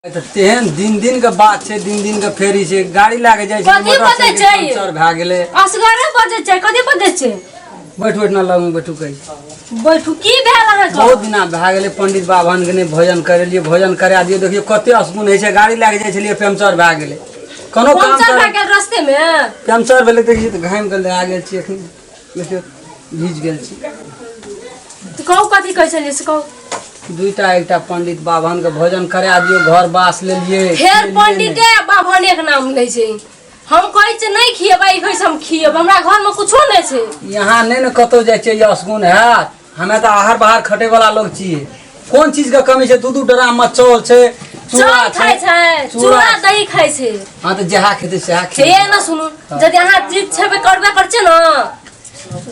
तऽ तेहन दिन दिन के बात छै, दिन दिन के फेरी छै। गाड़ी लए के जाइ छै, कथी बजै मोटरसाइकिल छै? पंचर भए गेलै। असगरे बजै छै, कथी बजै छै? बैठ बैठ ना, लगमे बैठू कहै छी। बैठू, की भेल अहाँके? बहुत दिना भए गेलै पंडित बाभन के नहि भोजन करेलियै। भोजन करा दियौ, देखियौ कते असगुन होइ छै। गाड़ी लए के जाइ छलियै, पंचर भए गेलै। कोनो काम पंचर भए कर गेल रस्ते मे? पंचर भेलै, देखियौ तऽ घामि गेल, आ गेल छी एखन, देखियौ भीज गेल छी। तऽ कहू, कथी कहै छलियै से कहू। दुईटा एकटा पंडित बाभन के भोजन करा दियौ, घर बास लेलियै। फेर खेलियै नहि। पंडिते बाभने के नाम लै छै। हम कहै छियै नहि खिएबै, ई कहै छै हम खिएबै। हमरा घरमे कुछो नहि छै। यहाँ नहि ने कतहु जाइ छियै, असगुन हैत। हमे तऽ आहर बाहर खटे वाला लोग छियै। कोन चीज के कमी छै? दू दू ड्राम में चावल छै, चूड़ा चाउर खाइ छै, चूड़ा चूड़ा दही खाइ छै। हाँ, तऽ जएह खेतै सएह से खेतै। ने सुनू, यदि अहाँ जिद छेबे करबे करै छियै ने,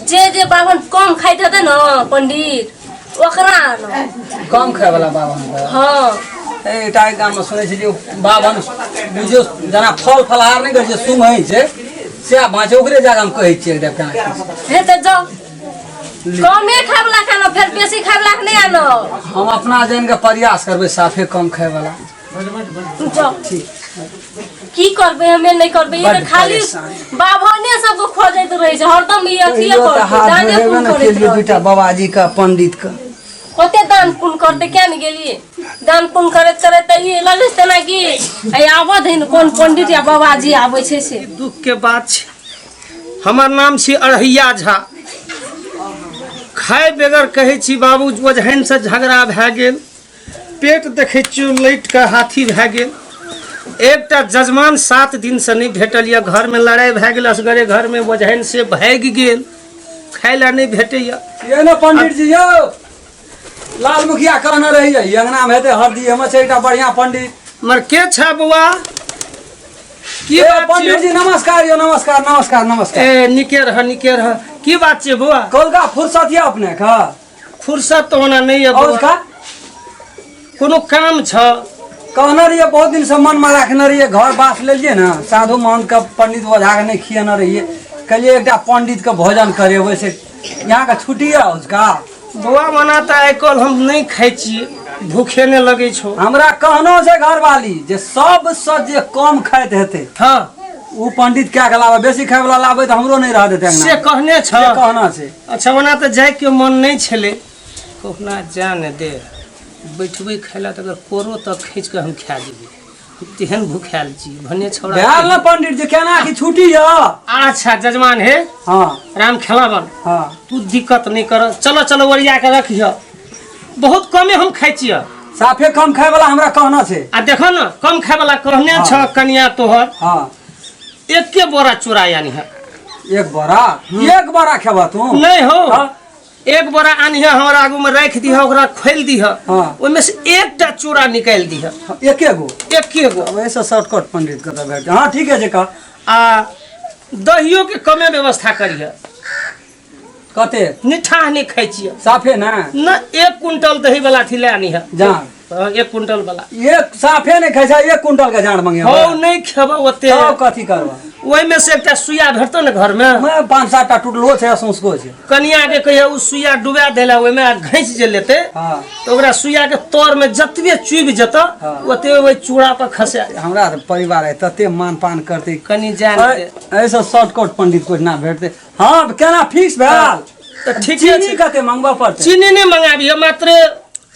जे जे बाभन कम खाइत हेतै ने पंडित, ओकरा आनब। कम खाय वाला बाभन के? हँ। एकटा एक गाममे सुनै छी जे बाभन बुझियौ जेना फल फलहार नहि करै छै, सुंघै छै, सएह बाँचे, ओकरे जगहमे कहै छियै एकटा केना की छै। हे तऽ जाउ, कमे खाय वाला खाना, फेर बेसी खाय वाला के नहि आनब। हम अपना जानि कऽ प्रयास करबै साफे कम खाय वाला। जाउ, की करबै, हमे नहि करबै। ई तऽ बड्ड खाली परेशानी। बाभने सबके खोजैत रहै छै हरदम। ई अथिये कहियो तऽ करतै, हाथ दाने जोड़ेबे पुण्य ने करैत केलियै रहतै। दूटा बाबाजी के, पंडित के। कते दान पुण्य करतै, किया ने गेलियै? दान पुण्य करैत करैत तऽ ई लगै छै तेना कि आइ आबऽ दही ने, कोन पंडित या बाबाजी आबै छै से। दुख के बात छै। हमर नाम छी अढ़ैया झा। खाय बेगर कहै छी बाबू, ओझाइनसँ झगड़ा भए गेल, पेट देखै छियौ लटि कऽ हाथी भए गेल। एकटा जजमान 7 दिनसँ नहि भेटल यऽ। घरमे लड़ाइ भए गेल, असगरे घरमे ओझाइन से भागि गेल, खाय लए नहि भेटैए। ये ने पंडित जी यौ, लाल मुखिया कहने रहियै अंगना में हेतै हरदी, हमर छै एकटा बढ़िया पंडित। मर के छै बौआ? की ए, बात पंडित जी छियौ? नमस्कार यौ, नमस्कार नमस्कार नमस्कार। ए, निके रह, निके रह। की बात छियै बौआ? कौलका फुर्सत यऽ अपने के? फुर्सत तऽ ओना नहि यऽ और बौआ। का? कोनो काम छ? कहने रहियै, बहुत दिन से मन में राखने रहियै। घर बास लेलियै ने, साधु महंत के पंडित ओझा के नहि खियेने रहियै। कहलियै एकटा पंडित के भोजन करेबै, से यहाँ के छुट्टी यऽ उसका? बौआ, ओना तऽ आइ काल्हि हम नहि खाइ छियै, भूखे नहि लगै छौ। हमरा कहनो छै घरवाली जे सबसँ जे कम खाइत हेतै ओ पंडित कए के लाबै। बेसी खाय वाला लाबै तऽ हमरो नहि रह देतै अंगना। से कहने छ? से कहना छै। अच्छा, ओना तऽ जाइके मन नहि छलै, कहुना जा ने दे, बैठबै खाय लए तऽ अगर कोरो तक खींच कऽ हम खा जेबै, तेहन भूखायल छी भने छौड़ा। भेल ने पंडित जी, केना की छुट्टी यऽ? अच्छा जजमान हे। हाँ। राम खेलावन। हाँ। तू दिक्कत नहि कर, चलो चलो, ओरिया के रखिह। बहुत कमे हम खाइ छियै। साफे कम खाय वाला हमरा कहना छै। आ देखो ने, कम खाय वाला कहने छ कनिया तोहर? हाँ। एके बोरा चूड़ा यानी है। एक बोरा? एक बोरा खेबा तू? नहीं हो। हाँ? एक बोरा आनिह, हमरा आगू में राखि दिह, ओकरा खोलि दिह। हाँ। ओहिमे से एकटा चूड़ा निकालि दिह। एके गो? एके गो। अब ऐसा शॉर्टकट पंडित के तऽ भेट। हाँ, ठीक है छै का। आ दहियो के कमे व्यवस्था करिह। कते? निठाह नहि खाइ छियै। साफे ना? न, 1 कुंटल दही वाला थी ले आनिह। जान? हाँ, 1 कुंटल वाला। एक साफे नहीं खाइ छै, 1 कुंटल के जान मंगे? हौ, नहि खेबऽ ओते। तब कथी करबा? ओहिमे से एकटा सुइया भेटतौ ने घरमे? मैं पाँच सात टा टूटलो छै, सौंसको छै। कनिया के कहिया ओ सुइया डुबा देला ओहिमे आ घैंच जे लेतै तऽ ओकरा सुइया के तर में जतबे चुबि जेतौ ओते ओहि चूड़ा पर खसा। हमरा तऽ परिवार है, तते मान पान करतै। कनि जान दे। ऐसा शॉर्टकट पंडित कुछ ना भेटतै। हाँ, केना फिक्स भेल? तऽ ठीके चीनी छै। कते मंगबऽ पड़तै? चीनी नहि मंगाबिह, मात्र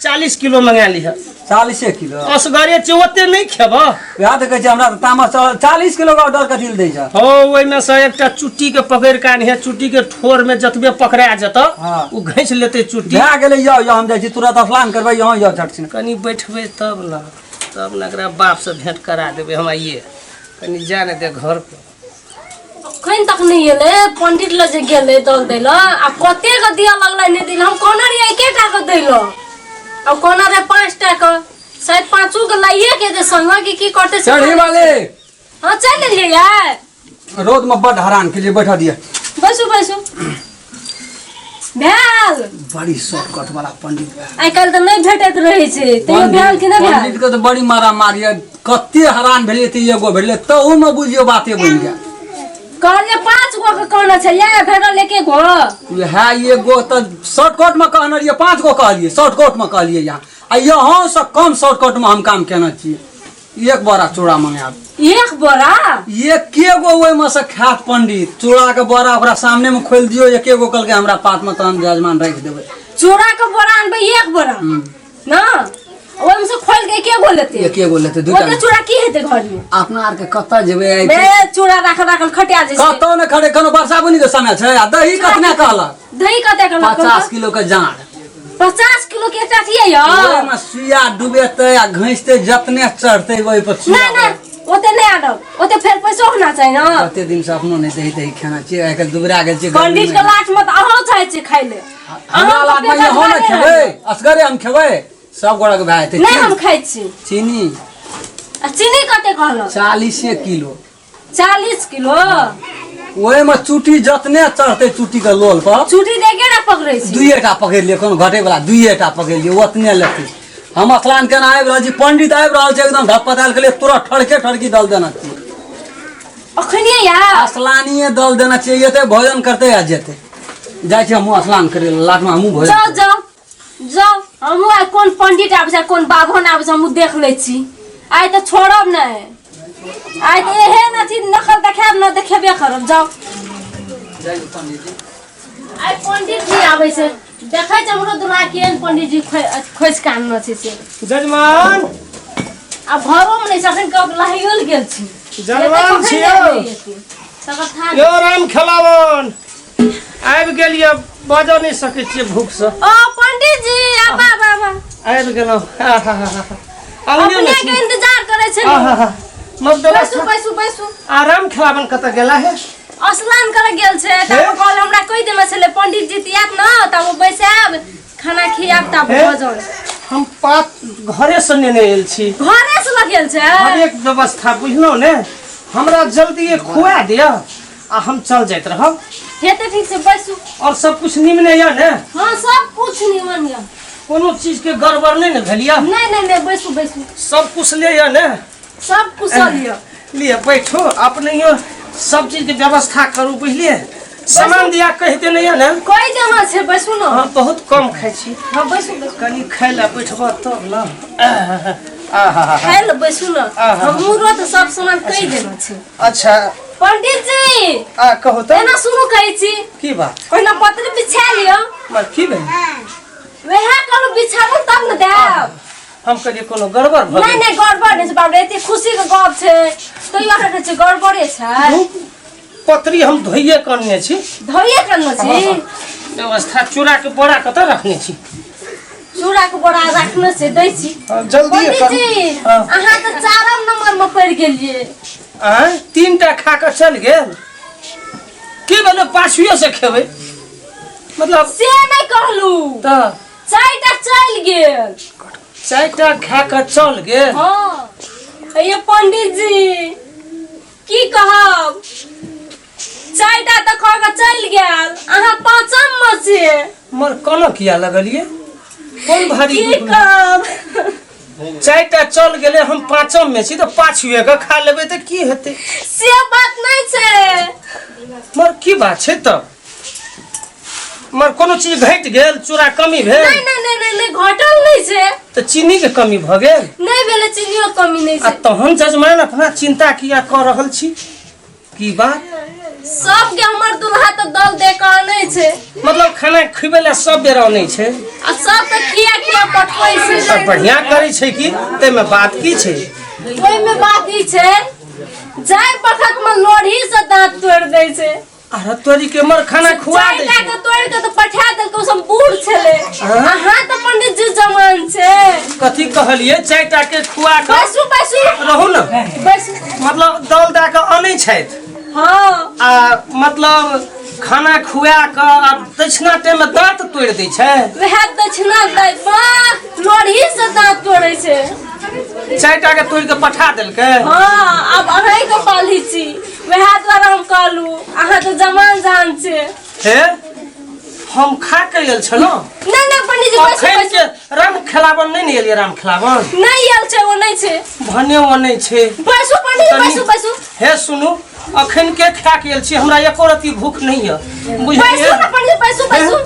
40 किलो मंगा लिह। 40 किलो? असगरे छै, ओते नहि खेबह। वएह तऽ कहै छै, हमरा तऽ तामस चढ़ल। 40 किलो के ऑर्डर कथी लए दै छै? हौ, ओहिमे से एकटा चुट्टी के पकड़ि कऽ आनिहे, चुट्टी के ठोर में जतबे पकड़ा जेतौ ओ घैंच लेतै चुट्टी। भए गेलै। यौ यौ, हम जाइ छी तुरंत, स्नान करबै। यहाँ यौ, झट छिन। कनि बैठबै तब ने, तब ने एकरा बापसँ भेंट करा देबै हम आइए। कनि जा ने दे घर पर। अखन तक नहि एलै पंडित लग जे गेलै दल दै लए। आ कते के दिअ लगलै, नहि दिल। हम कहने रहियै एकेटा के दै लए, आ कहने रहै पाँचटा के। शायद पाँचो के लाइए के जे संग कि की करतै से। चढ़ी वाले। हाँ, चलि एलियै यार। रौद में बड हरान के लिए बैठा दिया। बैसू बैसू, भेल। बड़ी शॉर्टकट वाला पंडित बा। आइ काल्हि तऽ नहि भेटैत रहै छै, तैयो भेल कि नहि भेल? पंडित के तऽ बड़ी मारा मारी है। कते हरान भेलियै तऽ एगो भेलै, तहू में बुझियौ बाते बनि गेल। कहलियै पाँच गो के कहने छै, इएह भेटल एके गो। इएह एगो तऽ शॉर्टकट में कहने रहियै, पाँच गो कहलियै, शॉर्टकट में कहलियै यहाँ, आ यहाँ से कम शॉर्टकट में हम काम केने छियै। एक बोरा चूड़ा मंगायब। एक बोरा? एके गो ओहिमे से खायत पंडित। चूड़ा के बोरा ओकरा सामने में खोलि दियौ, एके गो कहलकै हमरा पात में, तहन जजमान राखि देबै। चूड़ा के बोरा अनबै एक बोरा ना, ओहिमे से खोल के एके गो लेतै? एके गो लेतै, दूटा। ओते चूड़ा की हेतै घर में? अपना आरके कतऽ जेबै आइ? बे चूड़ा राखल राखल खटिया जाइ छै। कतौ ने खड़े, कोनो वर्षा बुनी के समय छै। आ दही कतना कहलक? दही कते कहलक? 50 किलो के जाड़। 50 किलो के एकटा अथिये यऽ? ओहिमे सुइया डुबेतै आ घैंचतै, जतने चढ़तै ओहि पर सुइया। नहि नहि, ओते नहि आनब, ओते फेर पैसो होना चाही ने। कते दिन से अपनो नहि दही तही खाना छियै, आइ काल्हि दुबरा गेल छियै। पंडित के लाट में तऽ अहाँ चाहै छियै खाइ ले। हमरा लाट में अहाँ ने खेबै, असगरे हम खेबै, सब गोड़ा के भए जेतै। नहि, हम खाइ छी। चीनी? आ चीनी कते कहलक? 40 किलो। 40 किलो? ओहिमे चुटी जतने चढ़तै चुटी के लोल पर। चुटी देखे ना पकड़ै छी। दुइए टा पकड़ि लिअ, कोनो घटे वाला दुइए टा पकड़ि लिअ, ओतने लेतै। हम स्नान केना आबि रहल छी, पंडित आबि रहल छै, एकदम धपतायल के लिए तुरंत ठड़के ठड़की दल देना चाहिए। अखनिये यार स्नानिये दल देना चाहिए, एते भोजन करते आ जेते। जाइ छी हमहूँ स्नान करे लए, लाटमे हमहूँ भोजन। जाओ जाओ जाओ, हमहूँ आइ कोन पंडित आबै छै, कोन बाभन आबै छै, हमहूँ देख लै छी। आइ तऽ छोड़ब नहि, आइ तऽ एहन अथी नकल देखायब न, देखेबे करब। जाओ। आइ पंडित जी आबै छै, देखै छै हमरो दुल्हा केहन पंडित जी खोजि कऽ आनने छै से। जजमान। आ घरोमे नहि छै अखन, कब लहाइयो गेल छी। जजमान छियौ। तकर थाह। यौ राम खेलावन, आबि गेलियै, बाजऽ नहि सकै छियै भूखसँ। ओ पंडित जी, आबा आबा आबा। आबि गेलहुँ। अंगने अपने मे के छी। इंतजार करै छै। आहा, मत बैसू। व्यवस्था। बैसू बैसू। आराम खेलावन कतऽ गेला है? स्नान करे गेल छै। हे? तब कहल हमरा कहि देने छलै पंडित जी तऽ आयत ने तब ओ बैसायब, खाना खियाब, तब हे? भोजन। हम पात घरे से नेने आयल छी। घरे से लग गेल छै। हरेक व्यवस्था बुझलहुँ ने, हमरा जल्दी खुआ दिअ आ हम चल जाइत रहब। हेतै, ठीक छै, बैसू। और सब कुछ निमने यऽ ने? हाँ, सब कुछ निमन यऽ। कोनो चीज के गड़बड़ नहि ने भेल यऽ? नहीं नहीं नहीं, बैसू बैसू। सब कुछ ले यऽ ने? सब कुशल यऽ। लिअ बैठो, अपनहियो सब चीज के व्यवस्था करू, बुझलियै? सामान दिया कहि देने यऽ ने? कहि देना छै, बैसू ने। हम बहुत कम खाइ छी। हाँ, बैसू बैसू। कनि खाइ लए बैठबऽ तब ने। आहा। खाइ लए बैसू ने। आहा। हमरो तऽ सब सामान कहि देना छै। अच्छा। पंडित जी। आ कहू तऽ। एना सुनू, कहै छी। की बात? पहिने पत्री बिछा लिअ। मर की भेल? वएह कहलहुँ, बिछाबू तब ने देब। हम कहलियै कोनो गड़बड़ भऽ नहि गेल। नहि, गड़बड़ नहि छै। बाप रे, एते खुशी के गप छै तैयो अहाँ कहै छियै गड़बड़े छै। पत्री हम धोइए कऽ अनने छी। धोइए कऽ अनने छी? व्यवस्था, चूड़ा के बोरा कतऽ रखने छी? चूड़ा के बोरा रखने छै, दै छी। हाँ, जल्दी पंडित करू। जी। हाँ। अहाँ तऽ चारम नंबर में पड़ि गेलियै। आँय, 3 टा खा कऽ चल गेल, की भेलै? पाछुए से खेबै मतलब? से नहि कहलू। तऽ? 4 टा चलि गेल। 4 टा खा कऽ चल गेल? हाँ, ये पंडित जी, की कहब, 4 टा तऽ खा कऽ चलि गेल, अहाँ पाँचम मे छियै। मर कोना किया लगलियै? कोन भारी की दुख? कहब। 4 टा चल गेलै, हम पाँचम मे छी, तऽ पाछुए के खा लेबै तऽ की हेतै? से बात नहि छै। मर की बात छै तब? मर कोनो चीज घटि गेल? चूड़ा कमी भेल? नहि नहि नहि नहि नहि, घटल नहि छै। तऽ चीनी के कमी भऽ गेल? नहि भेलै, चीनियो कमी नहि आ छै। तहन जजमान अपना चिंता किया कऽ रहल छी? की बात? सबके हमर दुल्हा तऽ दल दे कऽ आनै छै। मतलब खाना खुबै लए सब बेर अनै छै? आ सब तऽ खिया खिया पठबै छै। आ बढ़िया करै छै की, ताहिमे बात की छै? ओहिमे बात ई छै, जाय बखत में लोढ़ी से दांत तोड़ि दै छै। अरे तोरी के, मर खाना खुआ दै 4 टा छै। के तोड़ि के तऽ पठा देलकै, ओ सब बूढ़ छलै। अहाँ तऽ पंडित जी जवान छै। कथी कहलियै? 4 टा के खुआ कऽ? बैसू बैसू। रहू ने। बैसू। मतलब दल दए कऽ अनै छथि? हाँ। आ मतलब खाना खुआ कऽ आ दक्षिणा टाइम मे दाँत तोड़ि दै छै? वएह दक्षिणा दै बाह, लोढ़ी से दांत तोड़ै छै। 4 टा के तोड़ि कऽ पठा देलकै? हाँ, आब अहाँके पाली छी, वएह दुआरे हम कहलहुँ, अहाँ तऽ जवान जान छै। हे, हम खा के आयल छलहुँ। नहि नहि पंडित जी, बैसू। अखन बैसू। के राम खेलावन नहि ने एलियै? राम खेलावन नहि आयल छै, ओ नहि छै। भने ओ नहि छै। बैसू पंडित जी। तनी- बैसू बैसू। हे सुनू, अखन के खा के आयल छी, हमरा एको रत्ती भूख नहि यऽ, बुझलियै? बैसू ने पंडित, बैसू बैसू।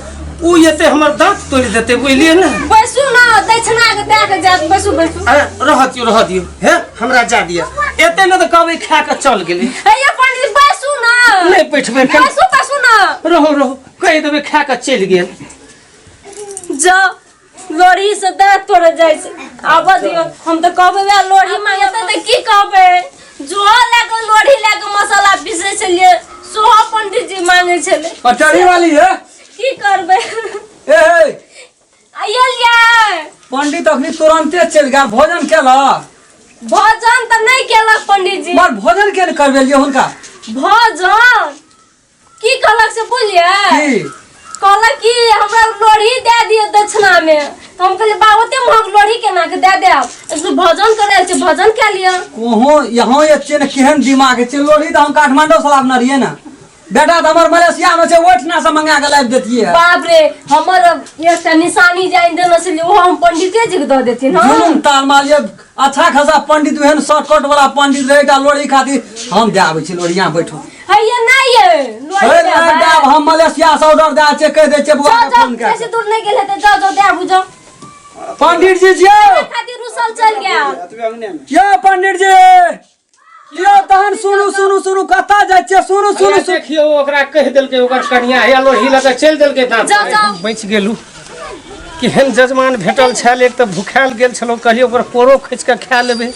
उ एते हमर दांत तोड़ि देतै, बुझलियै ने? बैसू ना, दक्षिणा के दए के जायत। बैसू, बैसू। अरे रह दियौ, रह दियौ, हे हमरा जा दिअ। एते ने तऽ कहबै खा के चल गेलै। हे ये पंडित, बैसू ना। नहि बैठबै। बैसू, बैसू ना। रहू, रहू, कहि देबै खा के चलि गेल। जा लोढ़ी से दांत तोड़े जाइ छै। आबऽ दियौ, हम तऽ कहबै वएह लोढ़ी मांगेतै तऽ की कहबै? जोहो लए कऽ, लोढ़ी लए कऽ मसाला पीसै छलियै, सेहो पंडित जी मांगै छलै। कचहरी वाली है। की करबै? ए हे। आइलियै। पंडित अखनी तुरंते चलि गेल, भोजन केलक? भोजन तऽ नहि केलक पंडित जी। मगर भोजन के करबेलियै हुनका? भोजन की कहलक से बुझलियै? की? कहलक कि हमरा लोढ़ी दए दिअ दक्षिणा में। तऽ हम कहलियै, बा, ओते महग लोढ़ी केना के दए देब? एक भोजन करै छै, भोजन कए लिअ। कोहो यहाँ ये छै ने, केहन दिमाग छै। लोढ़ी तऽ हम काठमांडू से लाबने रहियै ने, बेटा तऽ हमर मलेशिया में छै, ओहिठिना से मंगा के लाबि देतियै। बाप रे, हमर एकटा निशानी जानि देने छलियै, ओहो हम पंडिते जी के दऽ देथिन। हँ, जुलुम ताल माल ये। अच्छा खासा पंडित, ओहन शॉर्टकट वाला पंडित रहे, एकटा लोढ़ी खातिर हम दए आबै छी लोढ़ी। यहाँ बैठो। हैया नहि ये लोढ़ी। हे दए नहि देबै। देब हम, मलेशिया से ऑर्डर दए छै, कहि दै छै बुआ जाओ के जाओ फोन कए। बेसी दूर नहि गेल हेतै। जाओ, जाओ, दए आबू जाओ। पंडित जी जियो। खातिर रुसल चलि गेल। यो पंडित जी यो, तहन सुनू, सुनू, सुनू, कतऽ जाइ छियै? सुनू, सुनू, सुनू। देखियौ, ओकरा कहि देलकै ओकर कनिया, हे लोढ़ी लऽ कऽ चलि देलकै दाँत। जाओ, जाओ। बचि गेलहुँ। केहन जजमान भेटल छल। एक तऽ भुखायल गेल छलहुँ, कहलियै ओकर कोरो खींच कऽ खा लेबै,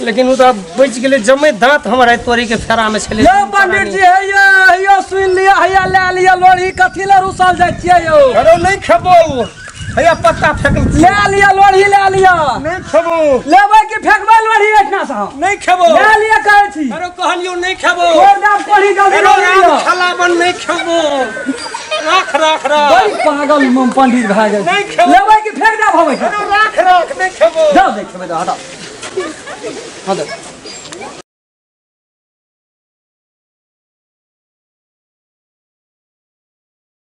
लेकिन ओ तऽ बचि गेलै। जमै दाँत हमर आइ तोड़ीके फेरामे छलै। यौ पंडित जी, हैया हैया, सुनि लिअ, हैया लए लिअ लोढ़ी। कथी लए रुसल जाइ छियै यौ? अरे नहि खेबौ, हैया पत्ता फेकल। लए लिअ लोढ़ी, लए लिअ। नहि खेबौ। लेबै कि फेकबै लोढ़ी एहिठिना से हम? नहि खेबौ। लए लिअ कहै छी। अरे कहलियौ नहि खेबौ। तोड़ दाम कोढ़ी, जल्दी अरे लोढ़ी राम लिअ। खेलाबन, नहि खेबौ, राख, राख, राख। बड़ी पागल मम पंडित भए गेल। नहि खेबौ। लेबै कि फेक देब हम एहिठाम? अरे राख, राख, नहि खेबौ। जाउ, नहि खेबै तऽ हटाउ। हँ, दे।